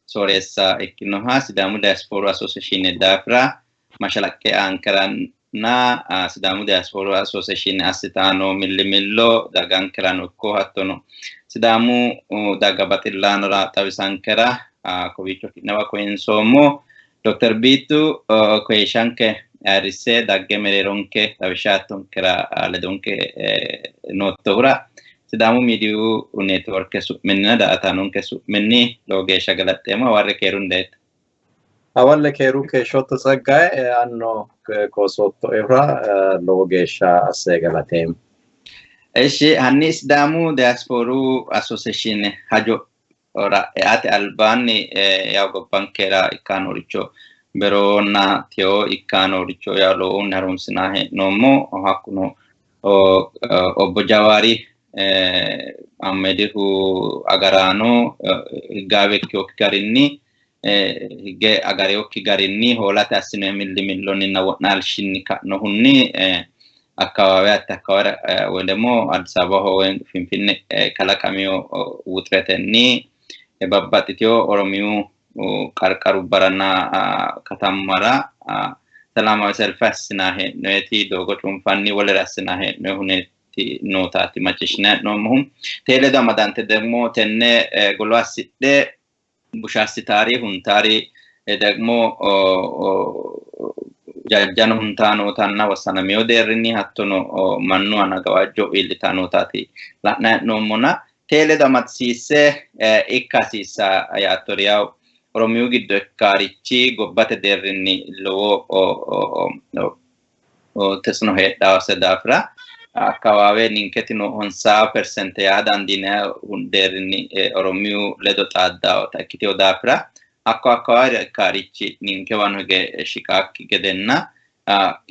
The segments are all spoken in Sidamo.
Sooreessa ikkinoha Sidaamu Diasporu Association daafira mashalaqqe aankeranna Sidaamu Diasporu Association assitano millimillo dagankerano ikko hattono Sidaamu daga baxillaanora xawisankera kowiicho ki'newa koyinsoommo. Dr. Biitu koyishanke ayirrisse dagge mereeronke xawishsha aattonkera ledonke noottohura Sidaamu Miidiyu Neetworke su'minninna daa''ataanonke su'minni lowo geeshsha galaxxeemmo. Hawarre keerunni dayitto. Hawalle keeru keeshshootto Tsaggaye, anno kosoottoehura lowo geeshsha asse galateemmo. Eshi, hanni Sidaamu Diasporu Association hajo eate albaanni yaw gobbankera ikkanoricho beronna teyo ikkanoricho yaw lowohunni harunsinanni hee'noommo. Hakkuno obbo Jawaari Ahmedihu agaraano higgaawe ikkinokki garinni higge agarewokki garinni hoolate assinoonni millimillonninna wo'naalshinni ka'nohunni akkawaawe hatte akkawaawera woy ደግሞ Addis Ababaho woy Finfinne kalaqamino wuxiretenni babbaxxitewo Oromiyu qarqarubbaranna katammara ሰላማዊ ሰልፍ assinanni hee'noyeti doogo cunfanni wolere assinanni hee'noyi nootaati macciishshinanni hee'noommohu. Tee ledo amadante ደግሞ tenne golo assidhe busha assitaari huntaari ደግሞ jajjano huntaa nootanna wassanameyo deerrinni hattono mannu aana gawajjo iillitaa nootaati la'nanni hee'noommona tee ledo amadisiisse ikka hasiissa yaattori yaw Oromiyu giddo ikkaarichi gobbate deerrinni lowo tesno heedhaase daafira akkawaawe ninketino 50% yaa dandiinanni deerrinni Oromiyu ledo xaaddaawota ikkiteyo daafira hakko akkawaawe ikkaarichi ninkewano hige shiqaakki gedenna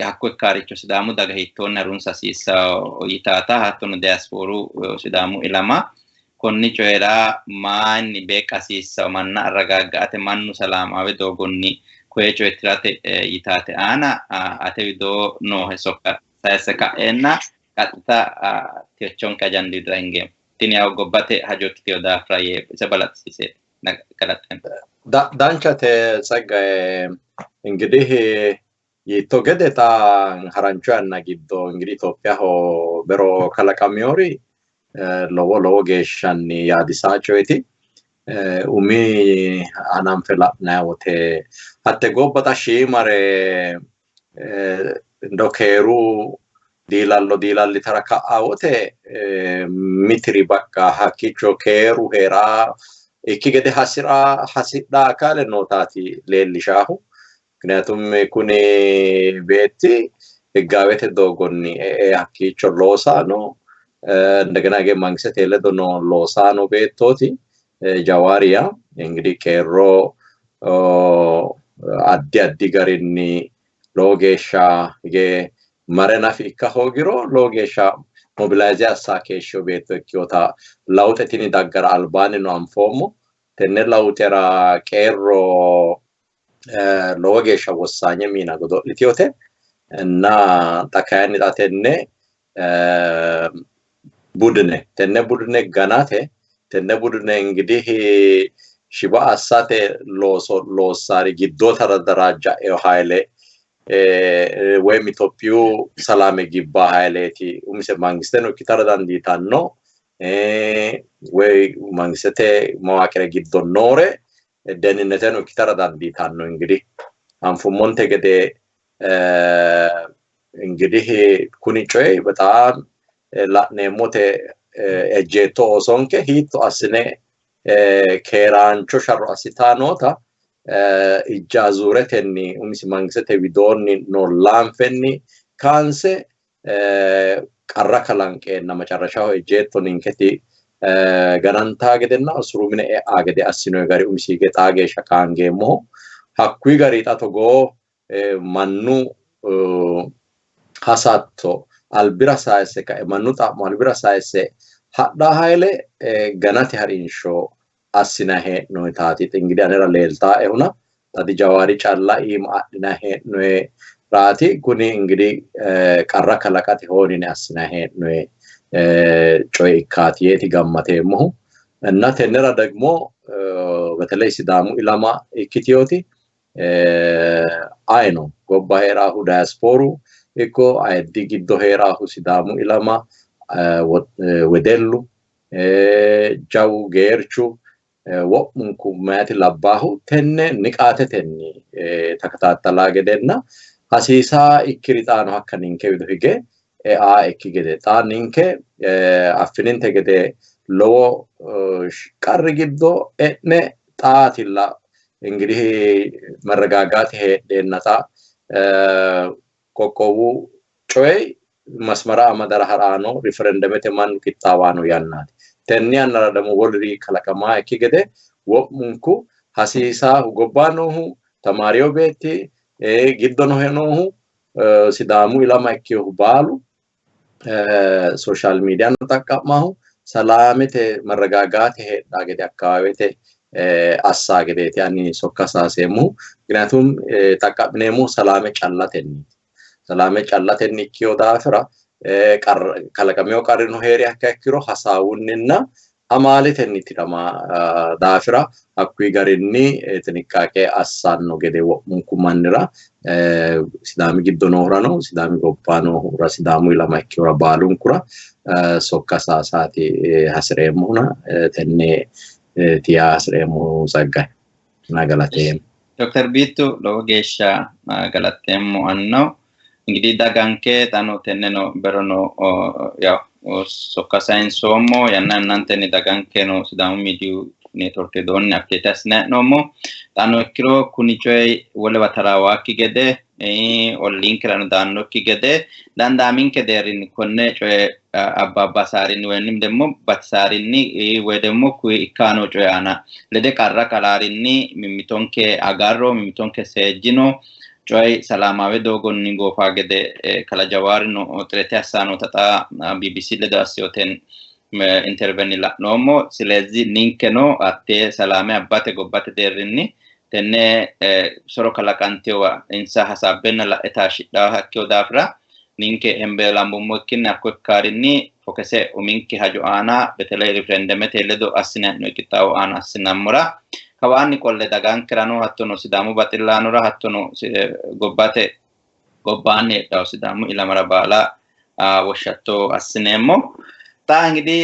hakko ikkaaricho Sidaamu daga hiittoonni harunsa hasiissawo yitaata hattono diasporu Sidaamu ilama konni coyira maayinni beeqqa hasiissawo manna arragagga'ate mannu salaamaawe doogonni koye coye tirate yitaate aana ate widoo noohe sokka sayisse ka'eenna qaxxita techonke ajandi widira hingeemmo. Tini yaw gobbate hajo ikkiteyo daafira yee ise balaxisiise galaxxeemmo. Danchate Tsaggaye, እንግዲህ yiitto gede xa harancho yanna giddo እንግዲህ Itophiyaho bero kalaqamiyori lowo lowo geeshshanni yaadisaa coyeti. Umi hananfe la'nayi wote hatte gobba xa shiimare ndo keeru diilallo diilallitara ka'a wote mitiri bakka hakkiicho keeru heeraa ikki gede hasi'ra hasidha akale nootaati leellishaahu. ምክንያቱም kuni beetti higgaawete doogonni e'e hakkiicho loosano እንደገና hige mangistete ledo no loosano beettooti Jawaari yaa እንግዲህ qeerroo addi addi garinni lowo geeshsha hige mare nafi ikka hoogiro lowo geeshsha mobilize assa keeshshiyo beetto ikkeyota lawuxe tini daggara albaanni no anfoommo. Tenne lawuxera qeerroo lowo geeshsha wossanye miina godo'litiyote እና xa kayinni xa tenne budune tenne budune ganate tenne budune እንግዲህ shiba assate looso loossari giddota darajja'eyo hayle ወይም Itophiyu salaame gibba hayleeti umise mangisteno ikkitara dandiitanno woy mangistete mawaaqire giddo noore deninneteno ikkitara dandiitanno. እንግዲህ anfummonte gede እንግዲህ kuni coyi በጣም la'neemmote ejjeetto oosonke hiitto assine keeraancho sharro assitaa noota ijja azuuretenni umisi mangistete widoonni noo laanfenni kaanse qarra kalanqeenna macarrashaho ejjeetto ninketi ganantaa gedenna usuru mine e'aa gede assinoyi gari umisi hige xaa geeshsha qaangeemmoho. Hakkuyi gari xa togoo mannu hasatto albira sayisse ka'e mannu xa'mo albira sayisse hadhaa hayle ganate harinsho assinayi hee'noyitaati እንግዲህ anera leeltaaehuna xa Jawaari calla iima adhinayi hee'noyiraati kuni እንግዲህ qarra kalaqate hoonine assinayi hee'noyi coye ikkaati yeeti gammateemmohu. እና tennera ደግሞ በተለይ ሲዳሙ ኢላማ ikkiteyooti ayino gobba heeraahu diasporu ikko ayiddi giddo heeraahu Sidaamu ilama wedellu jawu geerchu wo'munku meyaati labbaahu tenne niqaatetenni takataattalaa gedenna hasiisaa ikkiri xaano hakka ninke wido hige ea ikki gede xa ninke affininte gede lowo qarri giddo e'ne xaatilla እንግዲህ መረጋጋት heedheenna xa qoqqowu coyi masmara amadara haraano riferendemete mannu qixxaawaano yannaati. Tenne yannara ደግሞ woluri kalaqamaa ikki gede wo'munku hasiisaahu gobba noohu tamaariyo beetti giddono noohu Sidaamu ilama ikkiyohu baalu social media no xaqqa'mahu salaamete መረጋጋት heedhaa gede akkawaawete assa gedeeti ani sokka saaseemmohu. ምክንያቱም xaqqa'mineemmohu salaame callatenniiti. Salaame callatenni ikkiyo daafira kalaqameyo qarrino heeri hakka ikkiro hasaawunninna amaaletenni tirama daafira hakkuyi garinni xiniqqaaqe assanno gede wo'munku mannira Sidaami giddo noohurano Sidaami gobba noohura Sidaamu ilama ikkihura baalunkura sokka saasaati hasireemmohuna tenne tiyaa hasireemmohu Tsaggaye na galateemmo. ዶክተር ቢቱ lowo geeshsha galateemmo anno እንግዲህ daganke xano tenneno berono yaw sokka sayinsoommo yanna yannantenni dagankeno Sidaamu miidiyu network widoonni update assinanni hee'noommo. Xaano ikkiro kuni coyi wolewa taraawaakki gede olliinkerano daannokki gede dandaaminke deerrinni konne coye abbaabasaarinni woyim ደግሞ batisaarinni woy ደግሞ ikkaano coyi aana lede qarra kalaarinni mimmitonke agarro, mimmitonke seejjino, coyi salaamaawe doogonni goofaa gede kala Jawaarino xirete assanota xa BBC ledo assiyoten intervenni la'noommo. ስለዚህ ninkeno hattee salaame abbate gobbate deerrinni tenne soro kalaqantewa insa hasaabbenna la'e taashshidhaha ikkewo daafira ninke hembeelambummo ikkinni hakko ikkaarinni focus uminke hajo aana በተለይ riferendemete ledo assinanni qixxaawo aana assinammora kawaanni qolle dagankerano hattono Sidaamu baxillaanora hattono gobbate gobbaanni heedhawo Sidaamu ilamara baala woshshatto assineemmo. Xa እንግዲህ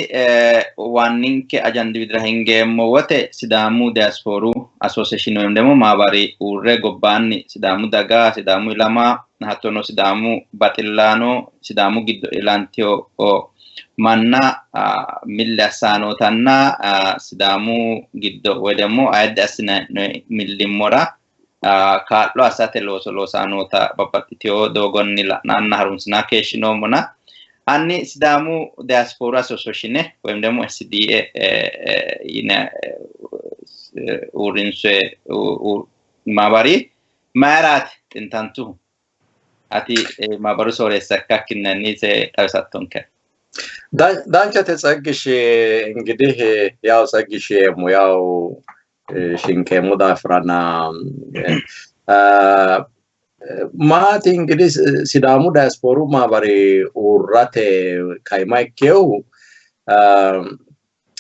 ዋኒንke ajandi widira hingeemmo wote Sidaamu diasporu association ወይም ደግሞ maabari uurre gobbaanni Sidaamu daga, Sidaamu ilama hattono Sidaamu baxillaano, Sidaamu giddo ilanteyo manna milli assaanotanna Sidaamu giddo woy ደግሞ ayidde assinanni millimmora kaa'lo assate looso loosaanota babbaxxiteyo doogonni la'nanna harunsina keeshshinoommona hanni Sidaamu diaspora association ወይም ደግሞ SDA yine uurrinse maabari mayiraati xintantuhu? Ati maabaru sooreessa ikkakkinni se xawisattonke. Danchate Tsaggish, እንግዲህ ያው Tsaggish ያው shinqeemmo daafirana maati እንግዲህ Sidaamu diasporu maabari uurrate kaima ikkehu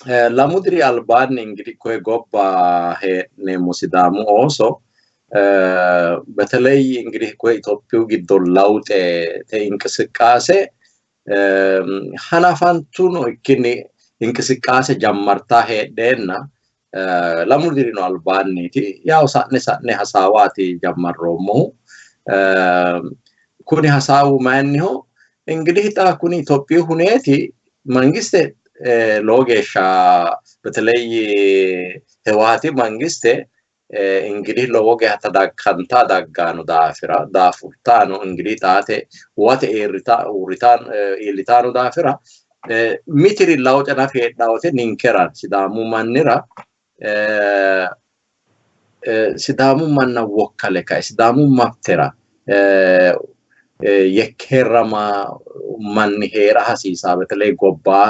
2 diri albaanni እንግዲህ koye gobba hee'neemmo Sidaamu ooso በተለይ እንግዲህ koye Itophiyu giddo lawuxe te እንቅስቃሴ hanafantuno ikkinni እንቅስቃሴ jammartaa heedheenna 2 dirino albaanniiti yaw sa'ne sa'ne hasaawaati jammarroommohu. Kuni hasaawu mayinniho እንግዲህ xa kuni Itophiyu huneeti mangiste lowo geeshsha በተለይ ህወሓati mangiste እንግዲህ lowo geeshsha tadakkanta daggano daafira daafurtano እንግዲህ xaate uwate iillitano daafira mitiri lawuxe nafi heedhaa wote ninkera Sidaamu mannira Sidaamu manna wokkale kae Sidaamu maftera yekkeerama manni heera hasiisaa በተለይ gobba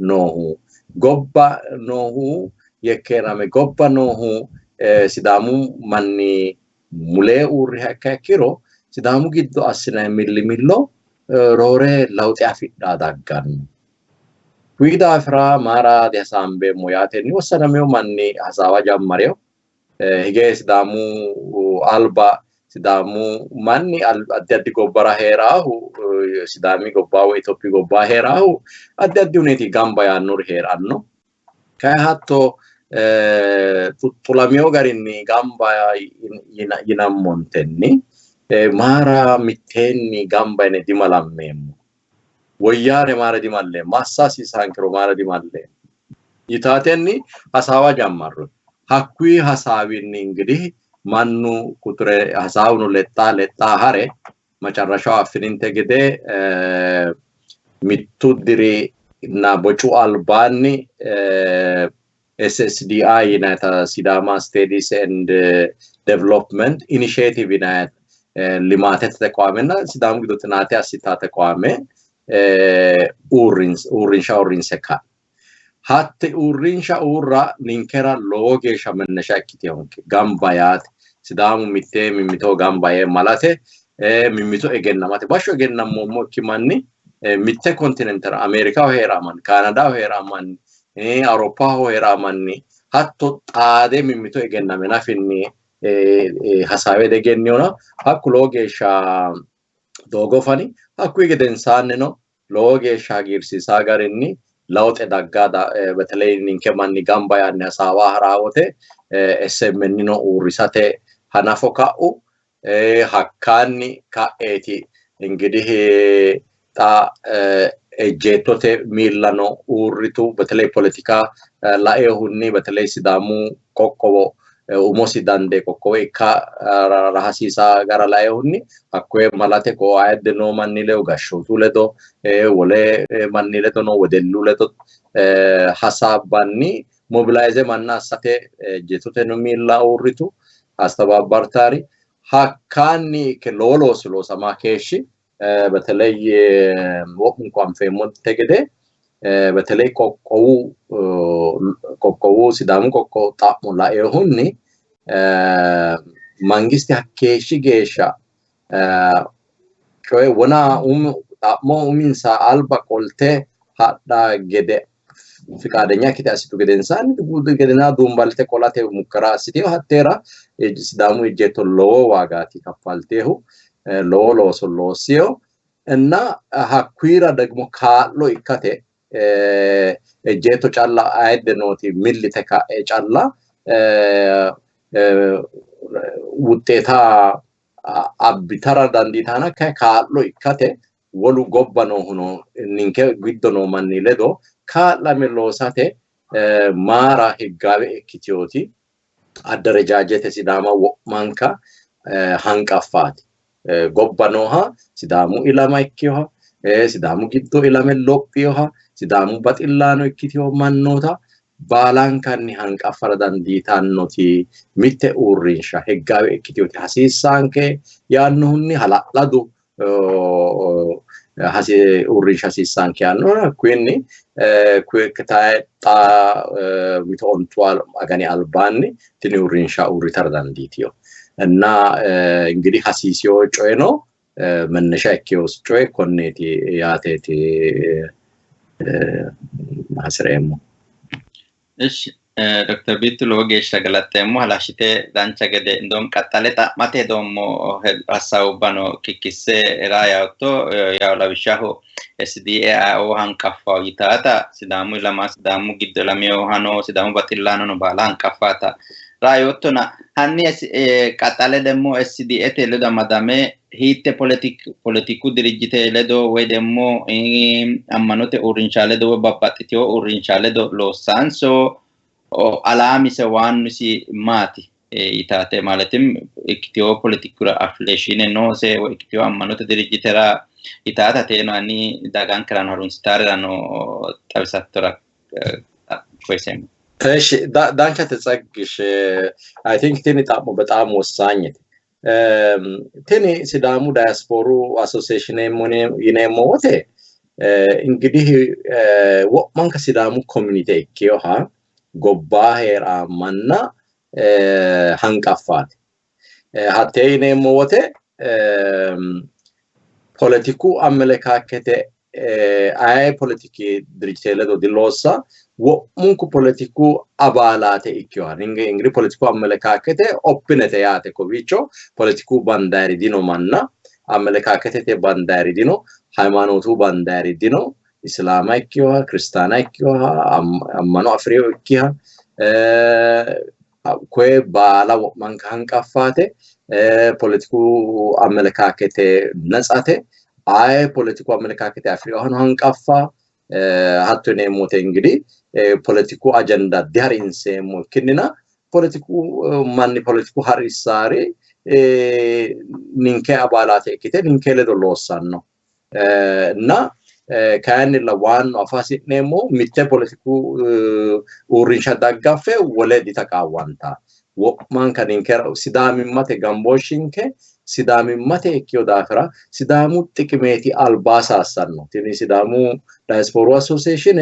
noohu gobba noohu yekkeerame gobba noohu Sidaamu manni mulee uurriha ikka ikkiro Sidaamu giddo assinanni millimillo roore lawuxe afidhaa dagganno. Hakkuyi daafira maara dihasaambeemmo yaatenni wossanamino manni hasaawa jammareyo. Hige Sidaamu alba Sidaamu manni addi addi gobbara heeraahu, Sidaami gobba woyi Itophiyu gobba heeraahu addi addi huneeti gamba yaannori heeranno. Kayi hatto xuxxulamino garinni gamba yinammontenni maara mitteenni gamba yine dimalammeemmo. Woyyaare maara dimalleemmo, assa hasiisaankero maara dimalleemmo yitaatenni hasaawa jammarru. Hakkuyi hasaawinni ingidihi mannu quxure hasaawuno lexxaa lexxaa hare macarrashaho affininte gede mittu diri na bocu albaanni SSDI yinayita Sidama Studies and Development Initiative yinayita limaatete teqwaamenna Sidaamu giddo xinaate assitaa teqwaame uurrinsha uurrinse ka'ne. Hatte uurrinsha uurra ninkera lowo geeshsha mennesha ikkitehonke gamba yaate Sidaamu mittee mimmito gamba yee malate, mimmito egennamate. Bashsho egennammoommo manni mitte kontinentera Ameerikaho heeraa manni, Kaanadaho heeraa manni, Awuroppaho heeraa manni hatto xaade mimmito egenname nafinni hasaawe egenniyona hakku lowo geeshsha doogo fani. Hakkuyi gedensaannino lowo geeshsha hagiirsiisaa garinni lawxe dagga, በተለይ ninke manni gamba yaanni hasaawa haraa wote SMN no uurrisate hanafo ka'u. Hakkaanni ka'eeti እንግዲህ xa ejjeettote miillano uurritu, በተለይ politika laeehunni በተለይ Sidaamu qoqqowo umosi dandee qoqqowo ikka hasiisaa gara laeehunni hakkoye malate ko ayidde noo manni ledo, gashshootu ledo, wole manni ledo no wedellu ledo hasaabbanni mobilize manna assate ejjeettote miilla uurritu astabaabbartaari. Hakkaanni lowo loosi loosamaa keeshshi. በተለይ wo'munku anfeemmonte gede በተለይ qoqqowu Sidaamu qoqqowo xa'mo laeehunni mangiste hakkeeshshi geeshsha coye wona xa'mo uminsa alba qolte hadha gede fiqaadenya ikkite assitu gedensaanni gedena duumbalte qolate mukkara assiteyo. Hatteera Sidaamu ejjeetto lowo waagaati kaffalteehu, lowo looso loossiyo እና hakkuyira ደግሞ kaa'lo ikkate ejjeetto calla ayidde nooti millite ka'e calla wuxxeeta abbitara dandiitana, kaa'lo ikkate wolu gobba noohuno ninke giddo noo manni ledo kaa'lame loosate maara higgaawe ikkiteyooti addarejaajete Sidaama wo'manka hanqaffaati. Gobba nooha Sidaamu ilama ikkiyoha, Sidaamu giddo ilame lophiyoha, Sidaamu baxillaano ikkiteyo mannoota baalankanni hanqaffara dandiitannoti mitte uurrinsha higgaawe ikkiteyooti hasiissaanke yaannohunni hala'ladu uurrinsha hasiissaanke yaannohuna hakkuyinni xa mito 10 agani albaanni tini uurrinsha uurritara dandiitiyo. እና እንግዲህ hasiisiyo coye no መነሻ ikkiyo coye konneeti yaateeti hasireemmo. እሺ ዶክተር ቢቱ lowo geeshsha galaxxeemmo halashshite dancha gede indoom qaxxale xa'mate hedoommo hasaawubbano kikkisse raa yaatto yaw lawishshaho SDAIO hanqaffawo yitaata Sidaamu ilama Sidaamu giddo ilaminohano Sidaamu baxillaanono baala hanqaffaata raa yoottona hanni qaxxale demmo SDAte ledo amadame hiitte politiku dirijjite ledo woy demmo ammanote uurrinsha ledo woy babbaxxiteyo uurrinsha ledo loossaanso alaamise waannisi maati yitaate ማለትም ikkiteyo politikura affiliation noose woy ikkiteyo ammanote dirijjitera yitaata teeno hanni dagankerano harunsitaarirano xawisattora koyiseemmo. እሺ danchate Tsaggish, I think tini xa'mo በጣም ወሳኝት. Tini Sidaamu Diasporu Association yineemmo wote እንግዲህ wo'manka Sidaamu community ikkiyoha gobbaa heeraa manna hanqaffaati. Hattee yineemmo wote politiku amelekaakete Aye politiki dirijite ledo diloossa, wo'munku politiku abaalaate ikkiwa ingiri politiku amelekaakete oppinete yaate. Kowiicho politiku bandaari dino, manna amelekaaketete bandaari dino, hayimaanotu bandaari dino. Islaama ikkiwa, kiristaana ikkiwa, ammano afiriyo ikkiha koye baala wo'manka hanqaffaate. Politiku amelekaakete natsate, aye politiku amelekaakete afiriyohano hanqaffa. Hatto yineemmote እንግዲህ politiku ajanda diharinseemmo ikkinnina politiku manni politiku harissaari ninke abaalaate ikkite ninke ledo loossanno እና kayinnilla waannu afa hasi'neemmo, mitte politiku uurrinsha daggaffe wole ditaqaawwanta. Wo'manka ninkera sidaamimmate gambooshshinke sidaamimmate ikkiyo daafira sidaamu xiqimeeti albaa saassanno. Tini Sidaamu Diasporu Association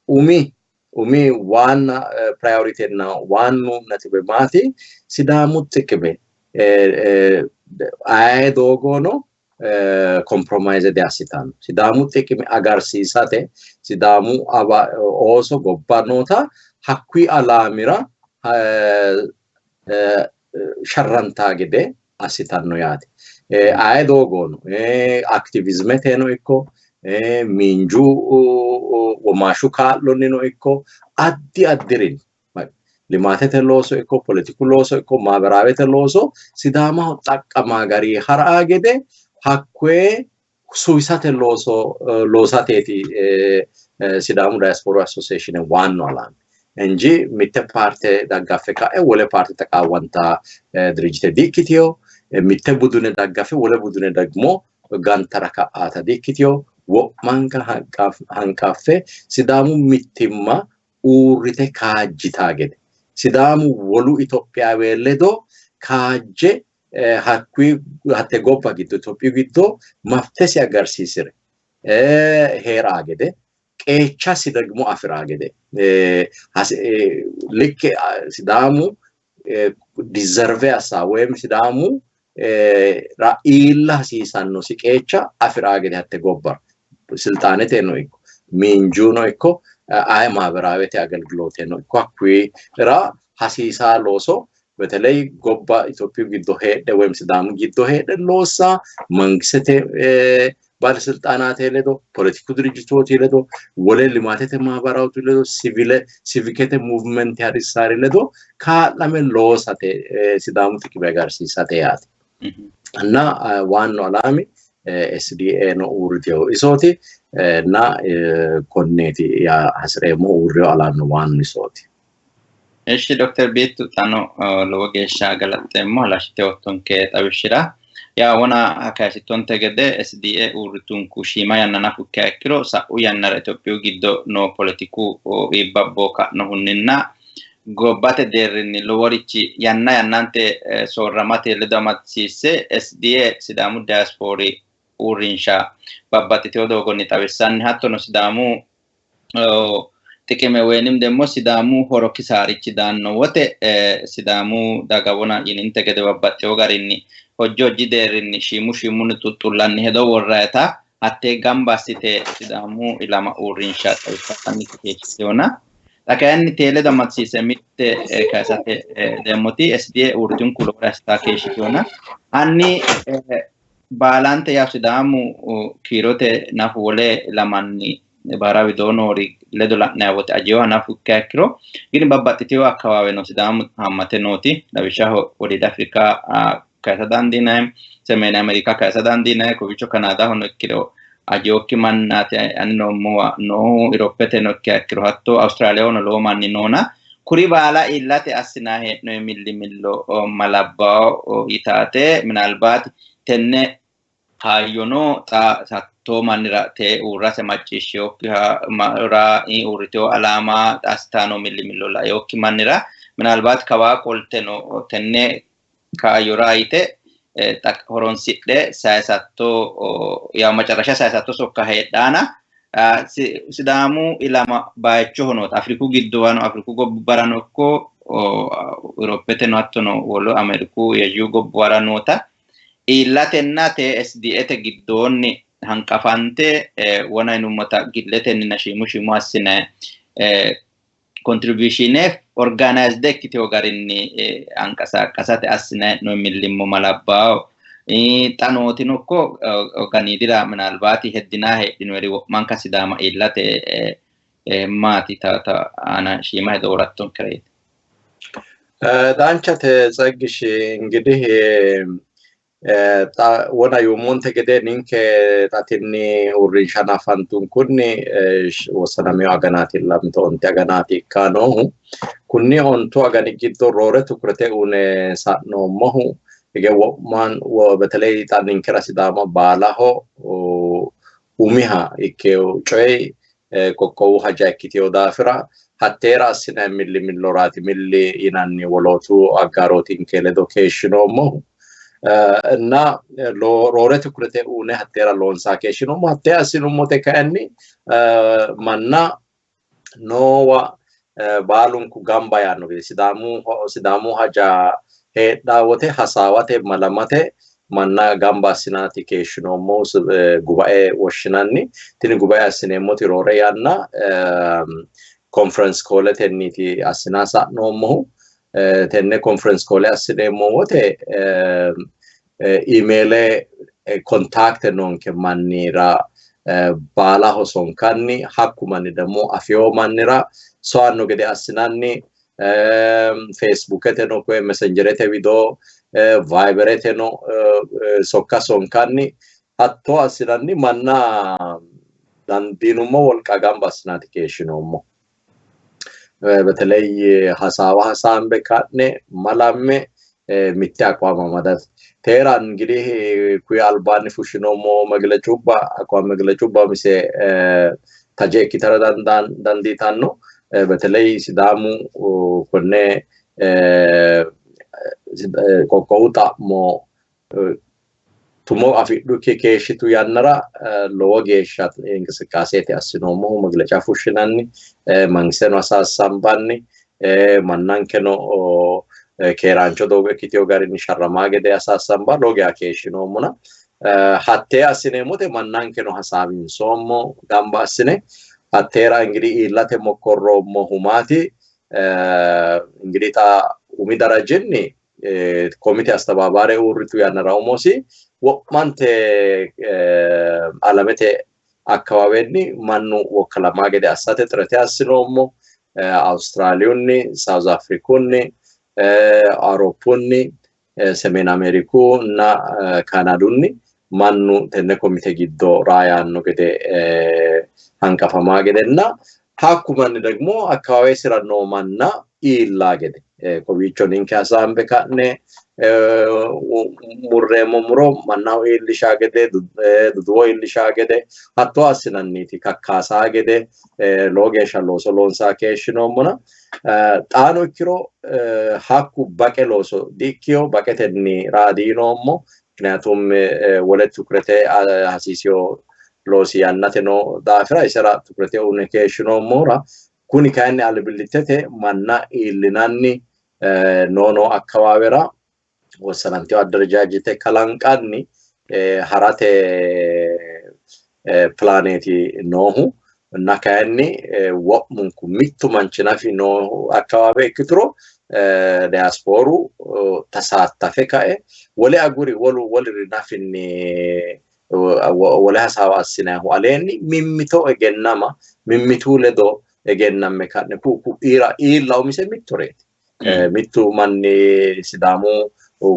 umi waanna priority na waannu natibe maati? Sidaamu xiqime aye doogono compromise diassitanno. Sidaamu xiqime agarsiisate, sidaamu ooso gobba noota hakkuyi alaamira sharrantaa gede assitanno yaate. Aye doogono aktivismeteno ikko, miinju womaashshu kaa'lonnino ikko, addi addirin limaatete looso ikko, politiku looso ikko, maabaraawete looso sidaamaho xaqqamaa gari hara'a gede hakkuye suwisate looso loosateeti Sidaamu Diasporu Association waannu alaami እንጂ mitte paarte daggaffe ka'e wole paarte taqaawwanta dirijite di''ikkitiyo, mitte budune daggafe wole budune ደግሞ gantara ka'aata di''ikkitiyo. Wo'manka hanqaffe sidaamu mittimma uurrite kaajjitaa gede, sidaamu wolu Itophiyaawe ledo kaajje hakkuyi hatte gobba giddo, Itophiyu giddo maftesi agarsiisire heeraa gede, qeechasi ደግሞ afiraa gede, likke sidaamu deserve assa ወይም sidaamu iilla hasiisannosi qeecha afiraa gede hatte gobbara silxaaneteno ikko, miinjuno ikko, aye maabaraawete agelgilooteno ikko hakkuyira hasiisaa looso, በተለይ gobba Itophiyu giddo heedhe ወይም sidaamu giddo heedhe loossa mangisete ባለስልጣናት ledo, politiku dirijitooti ledo, wole limaatete maabaraatu ledo, sivikete movement harissaari ledo kaa'lame loosate, sidaamu xiqime agarsiisate yaate. እና waannu alaami SDA no uurriteyo isooti እና konneeti yaa hasireemmo, uurriyo alaamino waannu isooti. እሺ ዶክተር ቤቱ xano lowo geeshsha galaxxeemmo halashshite ottonke xawishshira. Yaa wona kayisittonte gede SDA uurritunku shiima yanna nafu ikkiha ikkiro, sa'u yannara Itophiyu giddo noo politiku iibbabbo ka'nohunninna gobbate deerrinni loworichi yanna yannante soorramate ledo amadisiisse SDA Sidaamu Diaspori uurrinsha babbaxxitewo doogonni xawissanni, hattono sidaamu xiqime ወይንም ደግሞ sidaamu horo kisaarichi daanno wote sidaamu daga wona yininte gede babbaxxewo garinni hojji hojji deerrinni shiimu shiimunni xuxxullanni hedo worrayita hattee gamba assite sidaamu ilama uurrinsha xawissanni keeshshitewona. Xa kayinni tee ledo amadisiise mitte kayisate deemmoti, SDA uurritunku lowore assitaa keeshshitewona, hanni baalante yaa sidaamu kiirote nafu wole ilamanni baara widoo noori ledo la'nanni wote ajeewa nafu ikkiha ikkiro, gini babbaxxitewo akkawaawe no sidaamu haammate nooti. Lawishshaho Wodiidi Afrika kayisa dandiinanni, Semeeni Ameerika kayisa dandiinanni, kowiicho Kanaadahono ikkiro ajeewokki mannaati ani noommowa noohu, Europeteno ikkiha ikkiro hatto Awustiraaliyahono lowo manni noona, kuri baala iillate assinanni hee'noonni millimillo malabbawo yitaate minalbaati tenne hayyono xa hattoo mannira tee uurrase macciishsheyokkihara uurritewo alaama assitanno millimillo laeyokki mannira minalbaati kawaa qolteno tenne kaayyora yite horonsidhe sayisatto yaa macarasha sayisatto sokka heedhaana, sidaamu ilama bayichoho noota Afriku giddowano, Afriku gobbarano ikko, Europeteno hattono wolu Ameeriku Eezhiyu gobbuwara noota iillatenna TSDAte giddoonni Hanqafante wona yinummota gilletenninna shiimu shiimu assine contribution organized ikkitewo garinni hanqasaqqasate assine no millimmo malabbawo. Xa nootino ikko ganiidira minalbaati heddinaa heedhinoeri wo'manka Sidaama iillate maati ta aana shiima hedo worattonkereeti? Danchate Tsegish, እንግዲህ wona yuummonte gede ninke xa tinni uurrinsha hanafantunkunni wossanamino aganaatilla, mito 10 aganaati ikka noohu. Kunni 10 agani giddo roore tukurete uyine sa'noommohu hige wo'man በተለይ xa ninkera Sidaama baalaho umiha ikkewo coyi qoqqowu haja ikkitewo daafira hatteera assinanni milli milloraati milli yinanni wolootu aggaarootinke ledo keeshshinoommohu እና roore tukurete uyine hatteera loonsaa keeshshinoommo. Hattee assinummote kayinni manna noowa baalunku gamba yaanno gede, Sidaamu haja heedhaa wote hasaawate malamate manna gamba assinaati keeshshinoommohu, gubae woshshinanni. Tini gubae assineemmoti roore yanna conference calletenniiti assinaa sa'noommohu. Tenne conference call assineemmo wote email contact noonke mannira baalaho sonkanni, hakku manni ደግሞ afewo mannira soanno gede assinanni. Facebooketeno koye Messengerete widoo, Vibereteno sokka sonkanni, hatto assinanni manna dandiinummo wolqa gamba assinaati keeshshinoommo. በተለይ hasaawa hasaambe ka'ne malamme mitte አቋም amadate teera እንግዲህ kuyi albaanni fushshinoommo መግለጩባ አቋም መግለጩባ mise taje ikkitara dandiitanno. በተለይ Sidaamu konne qoqqowu xa'mo tumo afidhukki keeshshitu yannara lowo geeshsha እንቅስቃሴeti assinoommohu, መግለጫ fushshinanni, mangisteno hasaassambanni, mannankeno keeraancho doogo ikkitewo garinni sharramaa gede hasaassamba lowo geeshsha keeshshinoommona hattee assineemmote mannankeno hasaawinsoommo gamba assine. Hatteera እንግዲህ iillate mokkorroommohu maati? እንግዲህ xa umi darajinni komite astababaare uurritu yannara umosi wo'mante alamete akkawaawenni mannu wokkalamaa gede assate xirete assinoommo. Awustiraaliyunni, South Africunni, Awuroppunni, Semen Ameeriku እና Kaanaadunni mannu tenne komite giddo raa yaanno gede hanqafamaa gedenna hakku manni ደግሞ akkawaawesira noo manna iillaa gede, kowiicho ninke hasaambe ka'ne murreemmo muro mannaho iillishaa gede, duduwo iillishaa gede hatto assinanniiti kakkaasaa gede lowo geeshsha looso loonsaa keeshshinoommona xaano ikkiro hakku baqe looso di''ikkiyo, baqetenni raa diinoommo. ምክንያቱም wole tukurete hasiisiyo loosi yannate noo daafira isera tukurete uyine keeshshinoommohura kuni kayinni albillittete manna iillinanni noo noo akkawaawera wossanantewo adderejaajete kalanqanni harate pilaaneeti noohu. እና kayinni wo'munku mittu manchi nafi noo akkawaawe ikkituro diyaaspooru tasaattafe kae wole aguri wolu woliri nafinni wole hasaawa assinannihu aleenni mimmito egennama, mimmitu ledo egennamme ka'ne ku'u ku'iira iilla umise mittoreeti. Mittu manni Sidaamu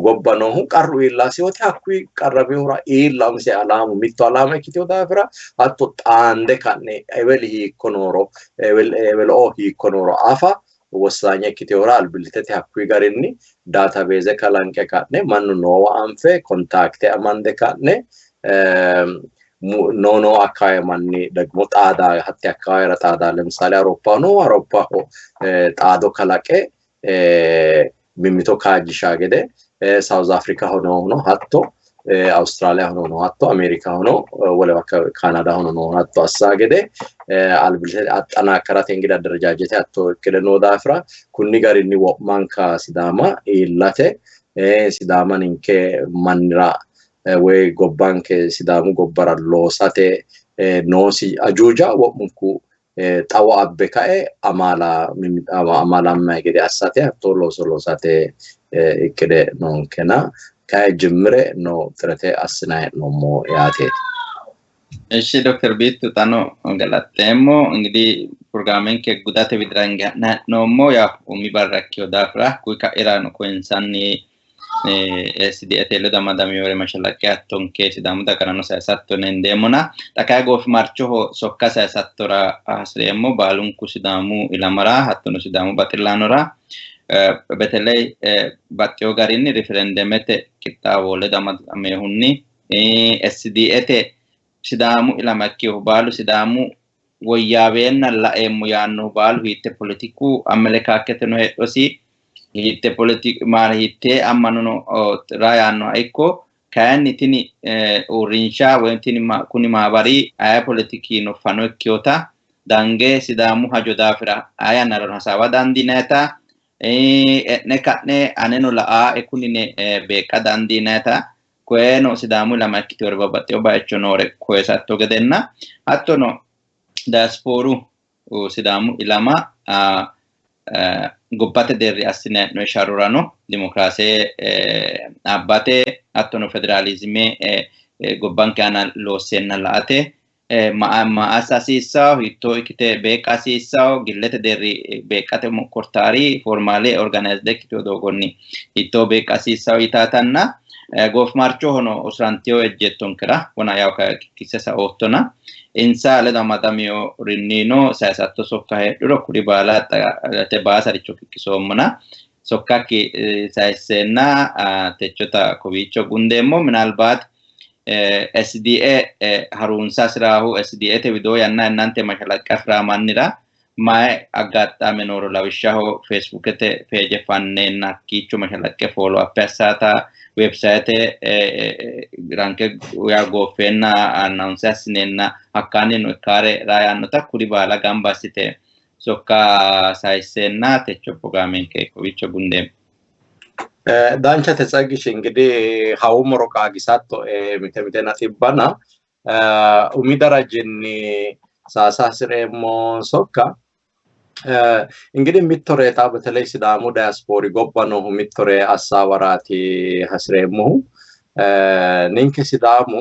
gobba noohu qarru iillasi wote hakkuyi qarramihura iilla umise alaamu mitto alaama ikkitewo daafira hatto xaande ka'ne eweli hiikko nooro, ewelo hiikko nooro afa wossanya ikkitehura albillittete hakkuyi garinni database kalanqe ka'ne mannu noowa anfe contact amande ka'ne noo noo akkawaawe manni ደግሞ xaada hatte akkawaawera xaada, ለምሳሌ Awuroppaho noohu Awuroppaho xaado kalaqe mimmito kaajjishaa gede, South Africaho noohuno hatto, Awustiraaliyaho noohuno hatto, Ameerikahono wolewa Kaanaadahono noohu hatto assaa gede albillittete axxanaakkarate እንግዲህ አደረጃጀቴ hatto ikkide noo daafira kunni garinni wo'manka Sidaama iillate, Sidaama ninke mannira Woy gobbanke Sidaamu gobbara loosate noosi ajuuja wo'munku xawo abbe kae amaalammayi gede assate hattoo looso loosate ikkide noonkena kae jimmire no xirete assinayi hee'noommo yaateeti. እሺ ዶክተር ቢቱ xano galaxxeemmo እንግዲህ ፕሮግራሜንke gudate widira hinge ha'nayi hee'noommo. Yaw umi barra ikkewo daafira kuyi ka'irano koyinsanni SDAte ledo amadamewore mashalaqqe hattonke Sidaamu dagarano sayisatto yine hendeemmona xa kayi goofimarchoho sokka sayisattora hasireemmo baalunku Sidaamu ilamara hattono Sidaamu baxillaanora beteley baxxewo garinni riferendemete qixxaawo ledo amadamehunni SDAte Sidaamu ilama ikkewohu baalu Sidaamu woyyaaweenna laeemmo yaannohu baalu hiitte poletiku amelekaaketeno heedhosi hiitte maara hiittee ammanono ra yaannoha ikko kayinni tini uurrinsha woy tini kuni maabari aye poletikino fano ikkewota dange Sidaamu hajo daafira aye yannarano hasaawa dandiinayita e'ne ka'ne aneno la'aae kunine beeqqa dandiinayita koyeno Sidaamu ilama ikkitewore babbaxxewo bayicho noore koyisatto gedenna hattono diaspooru Sidaamu ilama gobbate deerri assine hee'noyi sharrorano dimokiraase abbate hattono federaalizime gobbanke aana loosseenna la''ate ma assa hasiissawo, hiittoo ikkite beeqqa hasiissawo, gillete deerri beeqqate mokkortaari formaale organized ikkitewo doogonni hiittoo beeqqa hasiissawo yitaatanna goofimarchohono usurantewo ejjeettonkera wona yaw kikkisse saoottona insa ledo amadameworinnino sayisatto sokka heedhuro kuri baala te baasaricho kikkisoommona sokkakki sayisseenna techota kowiicho gundeemmo. Minalbaat SDA harunsa hasiraahu SDAte widoo yanna yannante mashalaqqe afiraa mannira mayi aggaxxame nooro lawishshaho Facebookete peeje fanneenna hakkiicho mashalaqqe follow up assaata website ranke yaa gooffeenna announce assineenna hakkaannino ikkaare raa yaannota kuri baala gamba assite sokka sayisseenna techo programenke kowiicho gundeemmo. Danchate Tsagish, እንግዲህ hawummoro qaagisattoe mite mite naxibbana umi darajinni saasa hasireemmo sokka እንግዲህ mittore xa በተለይ Sidaamu diaspori gobba noohu mittore assaawaraati hasireemmohu. Ninke Sidaamu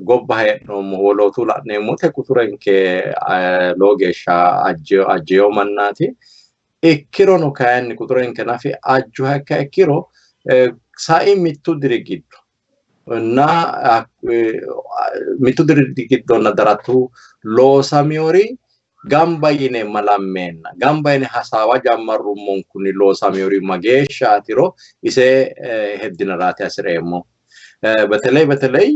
gobba hee'noommo wolootu la'neemmote quturenke lowo geeshsha ajjeyo mannaati. Ikkirono kayinni quturenke nafi ajjuha ikka ikkiro sai mittu diri giddo na mittu diri giddonna daratu loosamiyori gamba yine malammeenna gamba yine hasaawa jammarrummonkunni loosamiyori mageeshshaatiro ise heddinaraati hasireemmo. በተለይ በተለይ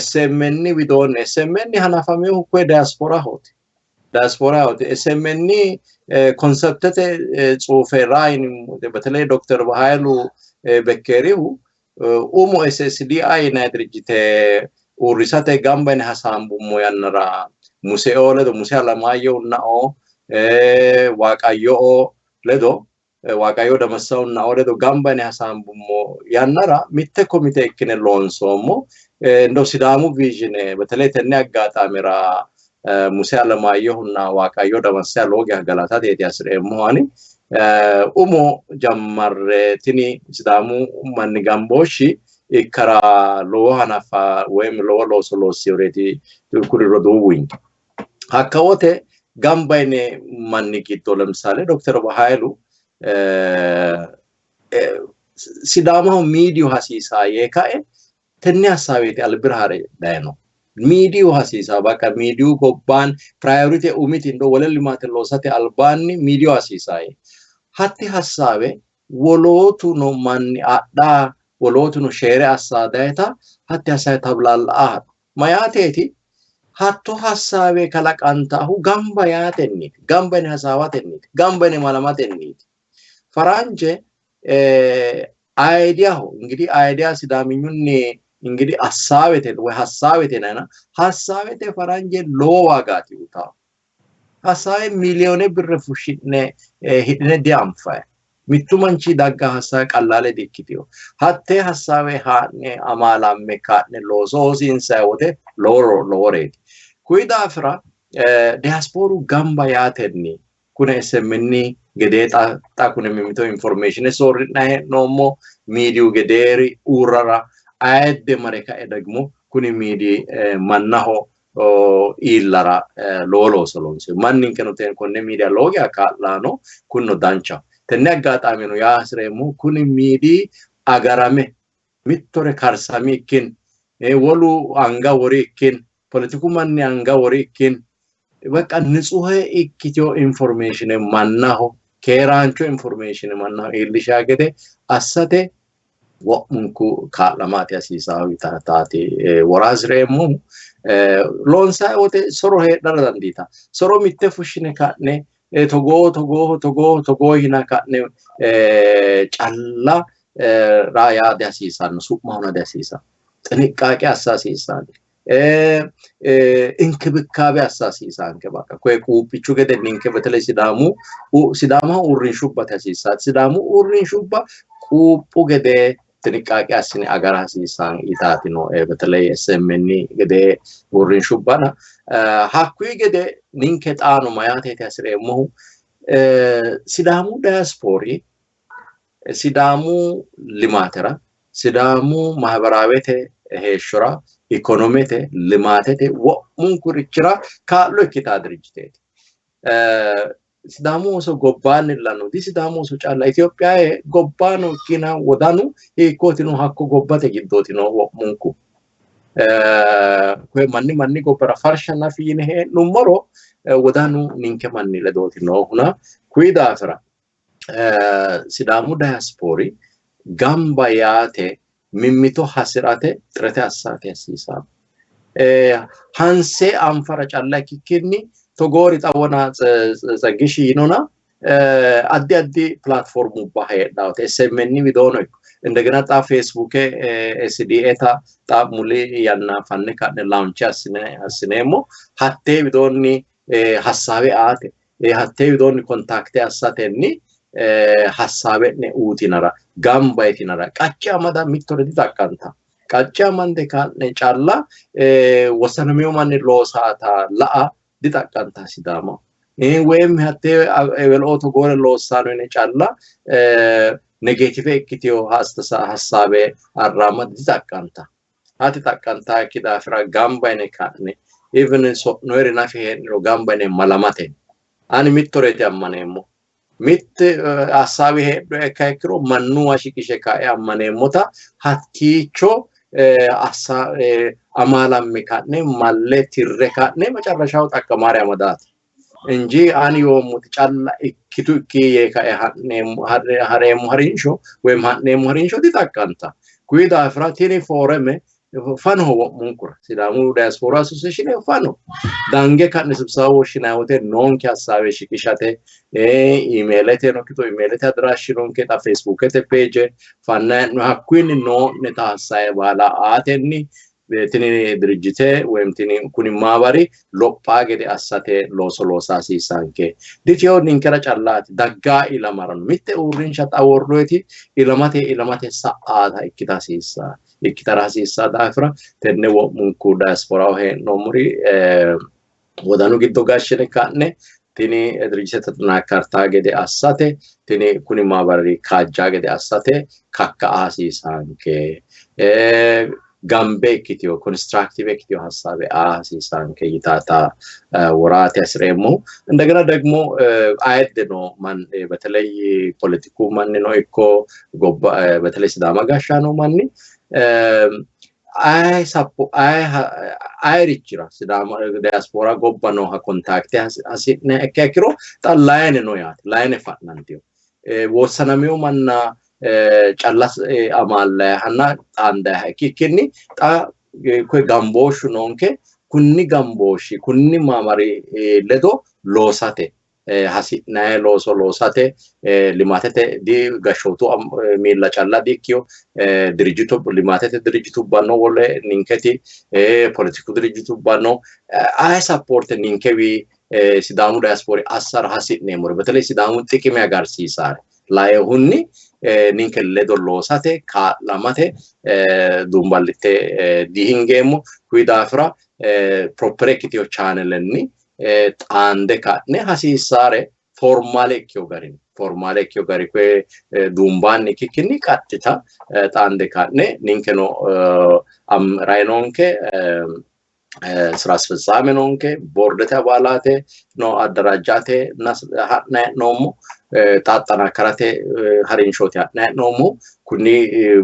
SMN widoonni SMN hanafaminohu koye diasporahooti. Diasporahooti. SMN konseptete tsuufe raa yineemmo በተለይ ዶክተር በኃይሉ Bekkeerihu umo SSDI yinanni dirijjite uurrisate gamba yine hasaambummo yannara Museoo ledo Muse Alamaayyehunna"oo Waaqayyo'oo ledo Waaqayyo Damassahunna"oo ledo gamba yine hasaambummo yannara mitte komite ikkine loonsoommo. Ndo Sidaamu vision በተለይ tenne aggaxaamera Muse Alamaayyehunna Waaqayyo Damassaha lowo geeshsha galatateeti hasireemmohu ani. Umo jammarre tini Sidaamu manni gambooshshi ikkara lowo hanafa woyim lowo looso loossinoreeti kuri roduuwinke. Hakka wote gamba yine manni giddo ለምሳሌ ዶክተር በኃይሉ Sidaamaho miidiyu hasiisaa yee kae tenne hassaaweeti albira ha're dayino. Miidiyu hasiisaa bakka miidiyu gobbaan priority umiti ndo wole limaate loosate albaanni miidiyu hasiisaa yee. Hatti hassaawe wolootuno manni adhaa wolootuno sheere assaa dayita hatti hassaawe tablaalla'aa hadhu. Mayaateeti hatto hassaawe kalaqantaahu gamba yaatenniiti, gamba yine hasaawatenniiti, gamba yine malamatenniiti. Faranje ideaho እንግዲህ idea sidaaminyunni እንግዲህ assaawete woy hassaawete yinayina hassaawete faranje lowo waagaati uyitawo. Hassaawe miliyoone birre fushshi'ne hidhine dianfayi. Mittu manchi dagga hasaawe qallaale dikkitino. Hattee hasaawe haa'ne amaalamme ka'ne looso hosiinsayi wote loworeeti. Kuyi daafira diasporu gamba yaatenni kune SMN gedee xa kune mimmito information soorri'nayi hee'noommo miidiyu gedeeri uurrara ayidde mare kae degmo kuni miidi mannaho iillara lowo looso loonse manninkeno konne miidiya lowo geya kaa'laano kunino danchaho. Tenne aggaxaamino yaa hasireemmohu kuni miidi agarame mittore karsami ikkin wolu anga wori ikkin politiku manni anga wori ikkin በቃ ንጹህ ikkitino information mannaho keeraancho information mannaho iillishaa gede assate wo'munku kaa'lamaati hasiisaahu yitaati wora hasireemmohu. Loonsayi wote soro heedhara dandiita. Soro mitte fushshine ka'ne togoo togoo togoo togoo yina ka'ne calla raa yaa dihasiisanno, su'ma huna dihasiisanno. ጥንቃቄ assa hasiissanno. እንክብካቤ assa hasiisaanke በቃ koye quuphichu gede ninke በተለይ ሲዳሙ ሲዳማ uurrinshubbate hasiissaati. Sidaamu uurrinshubba quuphu gede ጥንቃቄ assine agara hasiissan yitaati nooe በተለይ SMN gede uurrinshubbana hakkuyi gede ninke xaano mayaateeti hasireemmohu Sidaamu diaspori Sidaamu limaatera Sidaamu mahbaraawete heeshshora ikonomete limaatete wo'munkurichira kaa'lo ikkitaa dirijjiteeti. Sidaamu ooso gobbaanni illanno di Sidaamu ooso calla Itophiyaye gobbaano ikkina wodanu hiikkootino hakko gobbate giddootino wo'munku. Koye manni manni gobbara farsha nafi yine hee'nummoro wodanu ninke manni ledooti noohuna kuyi daafira Sidaamu diaspori gamba yaate mimmito hasirate xirete assate hasiisanno. Hanse anfara calla ikkikkinni togoori xawona Tsagishi yinona addi addi platformubba heedhaate SMN widoono ikko እንደገና xa Facebook SDA ta xa muli yanna fanne ka'ne launch assineemmo hattee widoonni hassaawe aate hattee widoonni kontakte assatenni hassaawe'ne uutinara gamba yitinara qacce amada mittore ditaqqanta. Qacce amande ka'ne calla wosanamino manni loosaata la'a ditaqqanta Sidaama. ወይም hattee eweloo togoore loossanno yine calla negetive ikkiteyo hassaawe arraama ditaqqanta. Hati xaqqantaakki daafira gamba yine ka'ne even so'noyeri nafi hee'niro gamba yine malamate. Ani mittoreeti ammaneemmo. Mitte hassaawe heedhuha ikkiha ikkiro mannuwa shiqishe kae ammaneemmota hakkiicho amaalamme ka'ne malle tirre ka'ne macarrashaho xaqqamaare amadaati. እንጂ ani yoommoti calla ikkitu ikki yee kae hareemmo harinsho ወይም ha'neemmo harinsho dixaqqanta. Kuyi daafira tini fooreme fanoho wo'munkura Sidaamu diaspora association fano dange ka'ne sibsaba woshshinayi wote noonke hassaawe shiqishate imeeleteno ikkito imeelete adrashshi noonke xa Facebookete page fannayi hee'noyi hakkuyinni noo'neta hassaawe baala aatenni tini dirijjite ወይም tini kuni maabari lophaa gede assate looso loosa hasiissanke. Ditiyo ninkera callaati daggaa ilamarano mitte uurrinsha xa worroyti ilamate ilamate sa'aata ikkita hasiissa ikkitara hasiissa daafira tenne wo'munku diasporaho hee'noommori wodanu giddo gashshine ka'ne tini dirijjite xanaakkartaa gede assate tini kuni maabari kaajjaa gede assate kakka'a hasiissanke. gambe ikkiteyo constructive ikkiteyo ሀሳብ aa hasiissanke yitaata woraate hasireemmohu. እንደገና ደግሞ ayedde no በተለይ ፖለቲኩ mannino ikko gobba በተለይ Sidaama gashshaano manni aye sappo aye ayerichira Sidaama diaspora gobba nooha kontakte hasi'ne ikkiha ikkiro xa layine no yaate layine fa'nantiyo wossanamino manna calla amaallayihanna xaandayiha ikkikkinni xa koye gambooshshu noonke kunni gambooshshi kunni maamari ledo loosate hasi'nayi looso loosate limaatete di gashshootu miilla calla di ikkiyo dirijjitu limaatete dirijjitubba no wole ninketi politiku dirijjitubba no aye sappoorte ninkewi Sidaamu diaspori assara hasi'neemmore በተለይ Sidaamu xiqime agarsiisaare Lainohunni ninke ledo loosate kaa'lamate duumballitte dihingeemmo. Kuyi daafira proper ikkiteyo channelenni xaande ka'ne hasiissaare formale ikkeyo garinni, formale ikkeyo gari koye duumbaanni ikkikkinni qaxxita xaande ka'ne ninkeno rainonke ስራ አስፈጻሚ noonke ቦርደte አባላቴ no አደራጃቴ ha'nayi hee'noommo xaxxanakkarate harinshooti ha'nayi hee'noommo. Kunni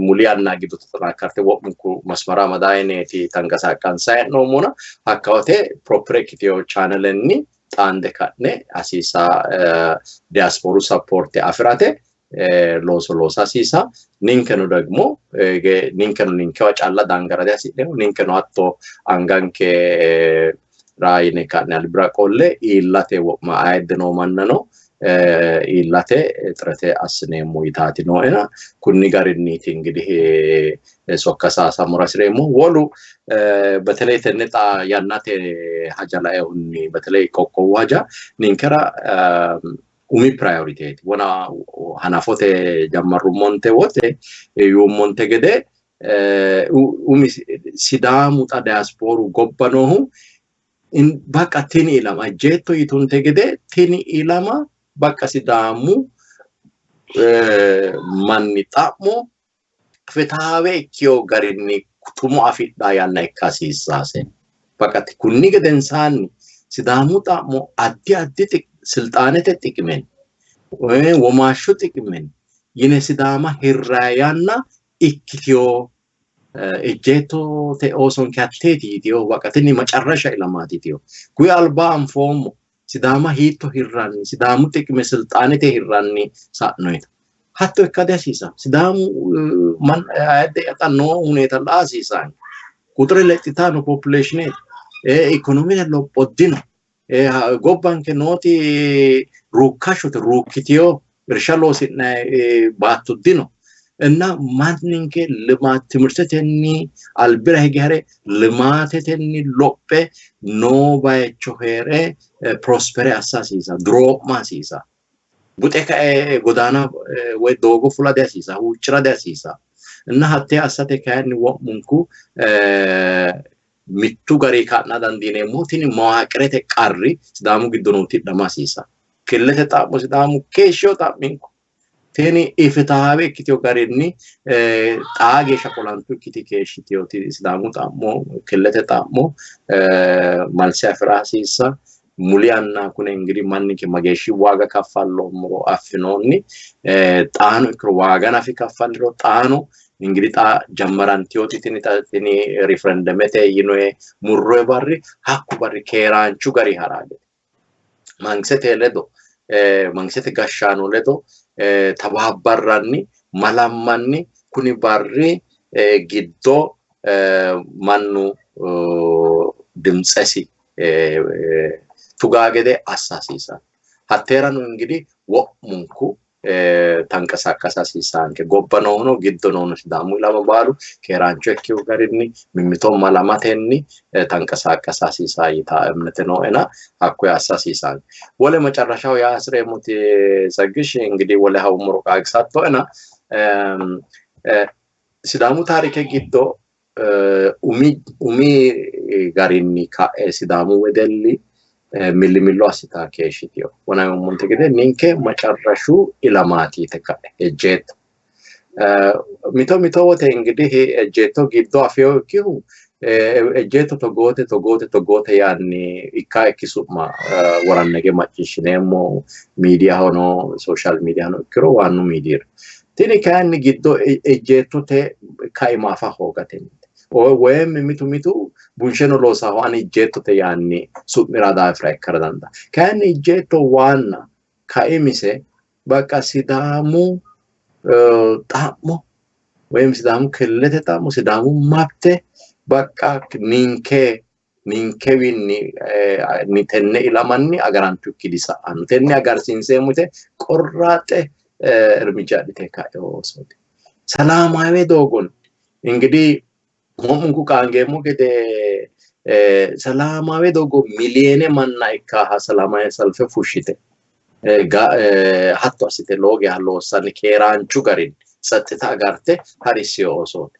muli yanna giddo xaxxanakkarate wo'munku masmara amadayineeti tanqasaqqansayi hee'noommona hakkawote proper ikkiteyo channelenni xaande ka'ne hasiisa diyaasipooru sappoorte afirate looso loosa hasiisa. Ninkeno ደግሞ ninkeno ninkewa calla dangara dihasi'neemmo. Ninkeno hatto anganke raayine ka'ne albira qolle iillate wo'ma ayidde noo mannano iillate xirete assineemmo yitaati nooena kunni garinniiti እንግዲህ sokka saysammora hasireemmo. Wolu በተለይ tenne xa yannate haja lainohunni በተለይ qoqqowu haja ninkera umi prioriteeti. Wona hanafote jammarrummonte wote yuummonte gede umi Sidaamu xa diyaasipooru gobba noohu baqa tini ilama ejjeetto yitunte gede tini ilama baqa Sidaamu manni xa'mo fitaawe ikkiyo garinni tumo afidhaa yanna ikka hasiissaase. Baqa kunni gedensaanni Sidaamu xa'mo addi addi silxaanete xiqimen womaashshu xiqimen yine Sidaama hirrayi yanna ikkitiyo ejjeettote oosonke hatteeti yitiyo baqa tini macarrasha ilamaati yitiyo. Kuyi alba anfoommo Sidaama hiitto hirranni Sidaamu xiqime silxaanete hirranni sa'noyita. Hatto ikka dihasiisanno. Sidaamu ayidde xa noo huneeta la'a hasiisanno. Quxure lexxitanno populatiineeti. Ikonomete lopho dino. Gobbanke nooti ruukkashote ruukkitiyo irsha loosi'nayi baatto dino. እና manninke timirtetenni albira hige hare limaatetenni lophe noo bayicho heere prospere assa hasiisa, duroo'ma hasiisa. Buxe kae godaana woy doogo fula dihasiisa, huuccira dihasiisa. እና hattee assate kayinni wo'munku mittu gari ka'na dandiineemmohu tini mawaaqirete qarri Sidaamu giddo noo tidhama hasiisa. Killete xa'mo Sidaamu keeshshiyo xa'minku tini ifitaawe ikkiteyo garinni xaa geeshsha qolantu ikkiti keeshshiteyoti Sidaamu xa'mo killete xa'mo malse afira hasiissa. Muli yanna kune እንግዲህ manninke mageeshshi waaga kaffalloommoro affinoonni. Xaano ikkiro waaga nafi kaffalliro xaano እንግዲህ xa jammaranteyoti tini tini riferendemete yinoye murroye barri hakku barri keeraanchu gari haraa gede mangisete ledo mangisete gashshaano ledo tabaabbarranni malammanni kuni barri giddo mannu dimtsesi tugaa gede assa hasiisanno. Hatteerano እንግዲህ wo'munku tanqasaqqasa hasiissanke. Gobba noohuno giddo noohuno Sidaamu ilama baalu keeraancho ikkiyo garinni mimmito malamatenni tanqasaqqasa hasiisa yitaa እምነቴ nooena hakkoye assa hasiissanke. Wole macarrashaho yaa hasireemmoti Tsaggish እንግዲህ wole hawummoro qaagisattoena Sidaamu taarike giddo umi garinni ka'e Sidaamu wedelli millimillo assitaa keeshshitiyo. Wona yuummonte gede ninke macarrashu ilamaati yite ka'e ejjeetto. Mito mito wote እንግዲህ ejjeetto giddo afeyokkihu ejjeetto togoote togoote togoote yaanni ikka ikki su'ma worannege macciishshineemmo miidiyahono social miidiyahono ikkiro waannu miidiyira. Tini kayinni giddo ejjeettote kaima afa hoogatenni woyim mitu mitu bunsheno loosaho ani ejjeettote yaanni su'mira daafira ikkara dandaanno. Kayinni ejjeetto waanna kaimise baqa Sidaamu xa'mo woyim Sidaamu killete xa'mo Sidaamu mabte baqa ninke ninkewiinni tenne ilamanni agarantukki disa'anno. Tenne agarsiinseemmo yite qorraaxxe irmija adhite ka'e oosooti. Salaamaawe doogonni እንግዲህ wo'munku qaangeemmo gede salaamaawe doogo miliyeene manna ikkaha salaamaawe salfe fushshite Hatto assite lowo geeshsha loossanni keeraanchu garinni tsaxxita agarte harissino oosooti.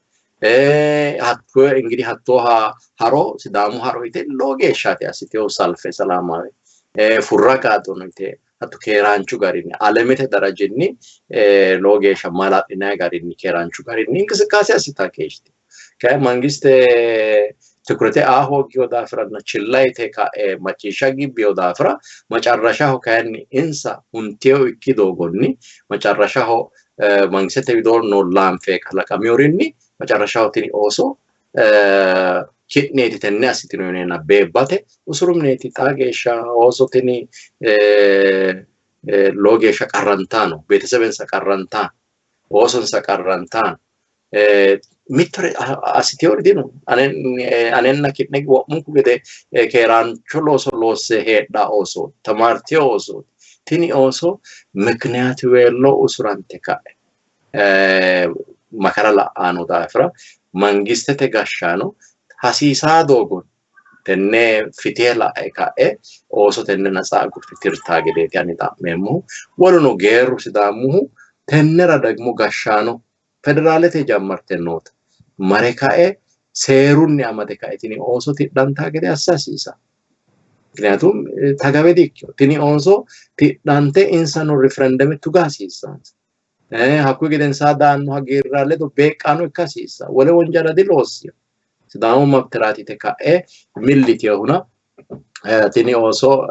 Hakko ingidihi hattooha haro Sidaamu haro yite lowo geeshshaati assiteyo salfe salaamaawe furra gaadono yite hatto keeraanchu garinni alamete darajinni lowo geeshsha maala'linanni garinni keeraanchu garinni inqisiqqaase assita keeshshite. Kayi mangiste tikurete aa hooggiyo daafiranna chilla yite ka'e macciishsha gibbiyo daafira macarrashaho kayinni insa hunteyo ikki doogonni macarrashaho mangistete widoonni noo laanfe kalaqamiyorinni macarrashaho tini ooso ki'neeti tenne assitino yineenna beebbate usuru mineeti xaa geeshsha ooso tini lowo geeshsha qarrantaano beetesebensa qarrantaano oosonsa qarrantaano mittore assiteori dino. Anenna ki'ne wo'munku gede keeraancho looso loosse heedha oosooti, tamaartiyo oosooti. Tini ooso mikiniyaatiweello usurante ka'e makara la'ano daafira mangistete gashshaano hasiisaa doogonni tenne fitihe la'e ka'e ooso tenne natsa agurte tirtaa gedeeti ani xa'meemmohu. Woluno geerru Sidaamuhu tennera dagmo gashshaano federaalete jammarte noota mare kae seerunni amade kae tini ooso tidhantaa gede assa hasiisa. Mikniyaatum tagawe dikkino. Tini ooso tidhante insano riferendeme tuga hasiissansa. Hakkuyi gedensaa daanno hagiirra ledo beeqqaano ikka hasiissa. Wole wonjala diloossino. Sidaamu mabtiraati yite ka'e milli yitinohuna tini ooso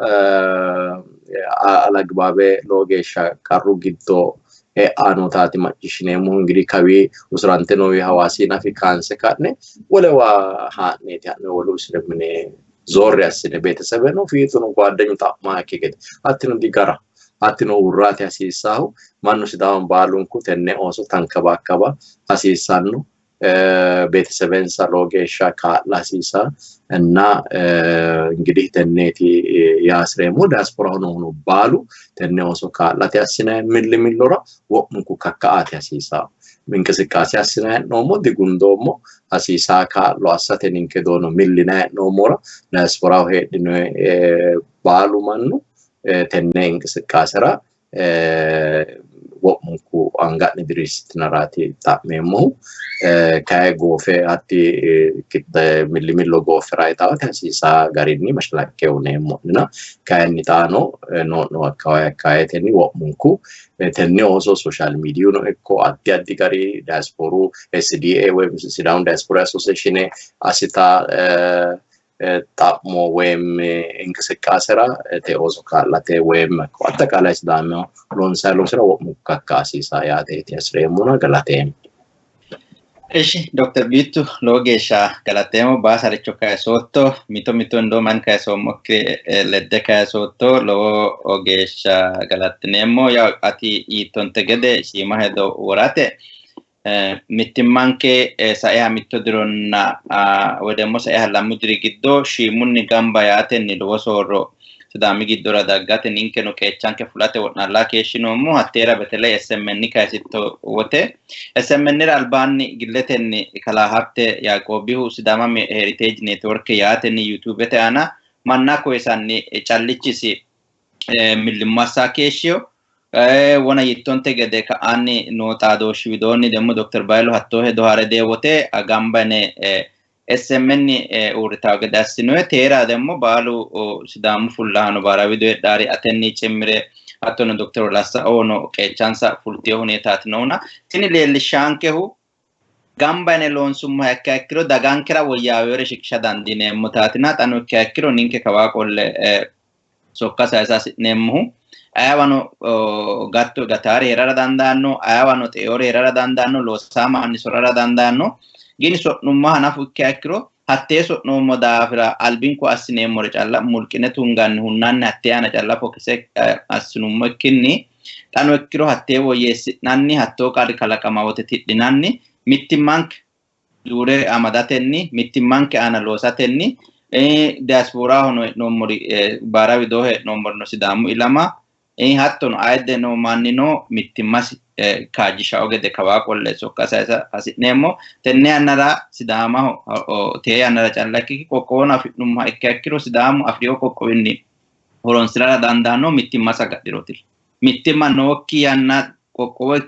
alagbaabe lowo geeshsha qarru giddo e'anotaati macciishshineemmohu. Ingidihi kawi usurante noowi Hawaasi nafi kaanse ka'ne wolewa haa'neeti ha'ne wolu usuri mine zoorri assine beetesebeno fiixuno gwaaddenyu xa'maakki gede hattino digara hattino uurraate hasiissaahu mannu Sidaamu baalunku tenne ooso tankabaakkaba hasiissanno. Beetesebensa lowo geeshsha kaa'la hasiisa እና እንግዲህ tenneeti yaasireemmo diasporaho noohuno baalu tenne ooso kaa'late assinanni millimillora wo'munku kakka''aate hasiisaa inqisiqqaase assinanni hee'noommo digundoommo hasiisaa kaa'lo assate ninke doono millinanni hee'noommora diasporaho heedhino baalu mannu tenne inqisiqqaasera wo'munku anga'ne diriirsitinaraati xa'meemmohu. Kayi goofe hatti millimillo gooffera yitaate hasiisaa garinni mashalaqqe uneemmo'nena kayinni xaano noo'no akkawayi akkawayetenni wo'munku tenne ooso sooshaal miidiyuno ikko addi addi gari diyaasporu SDA woyim Sidaamu Diaspora Association assita xa'mo woyim inqisiqqaasera te ooso kaa'late woyim aጠቃላይ Sidaama loonsayi loosira wo'munku kakka hasiisa yaateeti hasireemmona galateemmo. Ishi Dr. Biittu lowo geeshsha galateemmo baasaricho kayisootto mito mito indoo manni kayisoommokki ledde kayisootto lowo geeshsha galattineemmo. Yaw ati yiittonte gede shiima hedo worate mittimmanke saiha mitto dironna woy ደግሞ saiha lamu diri giddo shiimunni gamba yaatenni lowo soorro Sidaami giddora daggate ninkeno qeechanke fulate wo'naallaa keeshshinoommo. Hatteera beteley SMN kayisitto wote SMNra albaanni gilletenni kalaa Habte Yaaqoobihu Sidaama Heritage Network yaatenni YouTubete aana manna koyisanni callichisi millimmo assaa keeshshiyo. Wona yittonte gede ka'aanni noo xaadooshshi widoonni demmo Dr. Bayilo hattoo hedo haare dee wote gamba yine SMN uurritawo gede assinoye. Teera demmo baalu Sidaamu fullahaano baara wido heedhaari atenni cimmire hattono Dr. Wolassa oono qeechansa fultiyo huneetaati noona tini leellishshaankehu gamba yine loonsummoha ikkiha ikkiro dagankera woyyaawewore shiqisha dandiineemmotaatina xano ikkiha ikkiro ninke kawaa qolle sokka sayisa hasi'neemmohu ayewano gatto gataari heerara dandaanno, ayewano xeeore heerara dandaanno, loosaa manni sorara dandaanno. Gini so'nummoha nafu ikkiha ikkiro hattee so'noommo daafira albinku assineemmore calla mulqine tunganni hunnanni hattee aana calla fokise assinummo ikkinni xano ikkiro hattee woyyeessi'nanni hattoo qarri kalaqama wote tidhinanni mittimmanke duure amadatenni mittimmanke aana loosatenni diasporahono hee'noommori baara widoo hee'noommorino Sidaamu ilama hattono ayidde noo mannino mittimmasi kaajjishao gede kawaa qolle sokka sayisa hasi'neemmo. Tenne yannara Sidaamaho tee yannara calla ikkikki qoqqowono afi'nummoha ikkiha ikkiro Sidaamu afi'rino qoqqowinni Horonsi'rara dandaanno mittimma sagadhirooti. Mittimma nookki yanna qoqqowo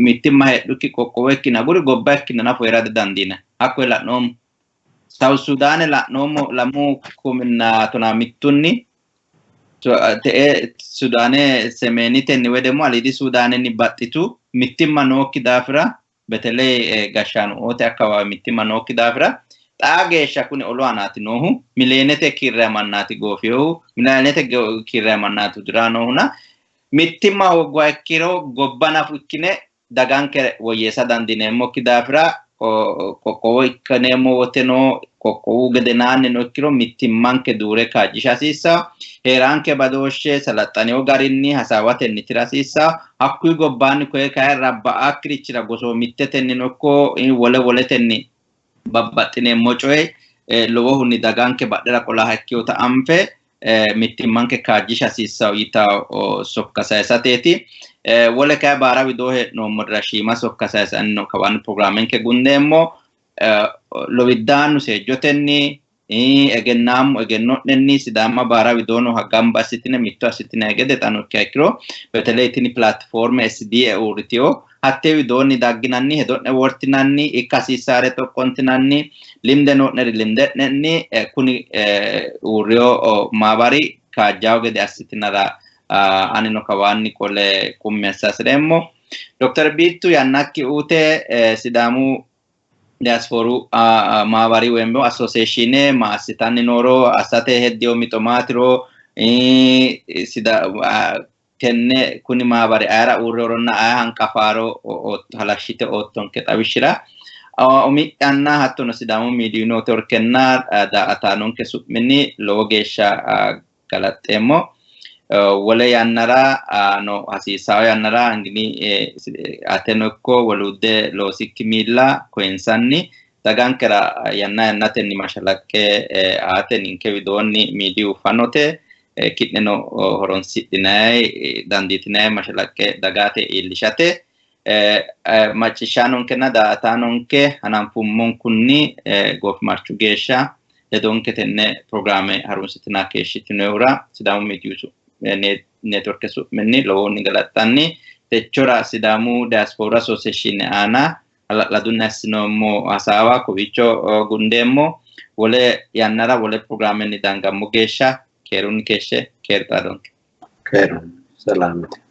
mittimma heedhukki qoqqowo ikkina aguri gobba ikkina nafu hee'ra didandiinanni. Hakkoye la'noommo. South Sudaane la'noommo 2011nni te'e Sudaane semeenitenni woy ደግሞ aliidi Sudaanenni baxxitu mittimma nookki daafira beteley gashshaano oote akkawawe mittimma nookki daafira xaa geeshsha kuni olu aanaati noohu mileenete kiirranni mannaati goofinohu mileenete kiirranni mannaati udiraa noohuna mittimma hoogguha ikkiro gobba nafu ikkine daganke woyyeessa dandiineemmokki daafira qoqqowo ikkineemmo woteno qoqqowu gedenaannino ikkiro mittimmanke duure kaajjisha hasiissanno. Heeranke badooshshe salaxxanewo garinni hasaawatenni tira hasiissanno. Hakkuyi gobbaanni koye kayi rabba'akkirichira gosoomittetennino ikko wole woletenni babbaxxineemmo coye lowohunni daganke badhera qolaha ikkinota anfe mittimmanke kaajjisha hasiissanno yitawo sokka sayisateeti. Wole kayi baara widoo hee'noommorira shiima sokka sayisanni no kawaanni pirogiraamenke gundeemmo. Lowiddaannu seejjotenni egennaammu egenno'nenni Sidaama baara widoo nooha gamba assitine mitto assitine gede xa nookkiha ikkiro beteley tini pilaatifoorme SDA uurritewo hattee widoonni dagginanni hedo'ne wortinanni ikka hasiissaare xoqqontinanni limde noo'neri limde'nenni kuni uurriyo maabari kaajjawo gede assitinara anino kawaanni qole qummi assa hasireemmo. Dr. Biittu yannakki uute Sidaamu diyaasipooru maabari woyim assooseeshiine ma assitanni nooro assate heddiyo mixo maatiro tenne kuni maabari ayera uurriyoronna aye hanqafaaro halashshite oottonke xawishshira umi'yanna hattono Sidaamu miidiyu neetworkenna daa''ataanonke su'minni lowo geeshsha galaxxeemmo. Wole yannara no hasiissawo yannara ingini ateno ikko woluudde loosikki miilla koyinsanni dagankera yanna yannatenni mashalaqqe aate ninke widoonni miidiyu fanote ki'neno horonsidhinayi dandiitinayi mashalaqqe dagate iillishate macciishshaanonkenna daa''ataanonke hananfummonkunni goofimarchu geeshsha ledonke tenne pirogiraame harunsitina keeshshitinohura Sidaamu miidiyu neetworke su'minni lowohunni galaxxanni techora Sidaamu diyaasipooru assooseeshiine aana hala'ladunni assinoommo hasaawa kowiicho gundeemmo. Wole yannara wole pirogiraamenni dangammo geeshsha keerunni keeshshe keeru xaadonke. Keerunni salaamete.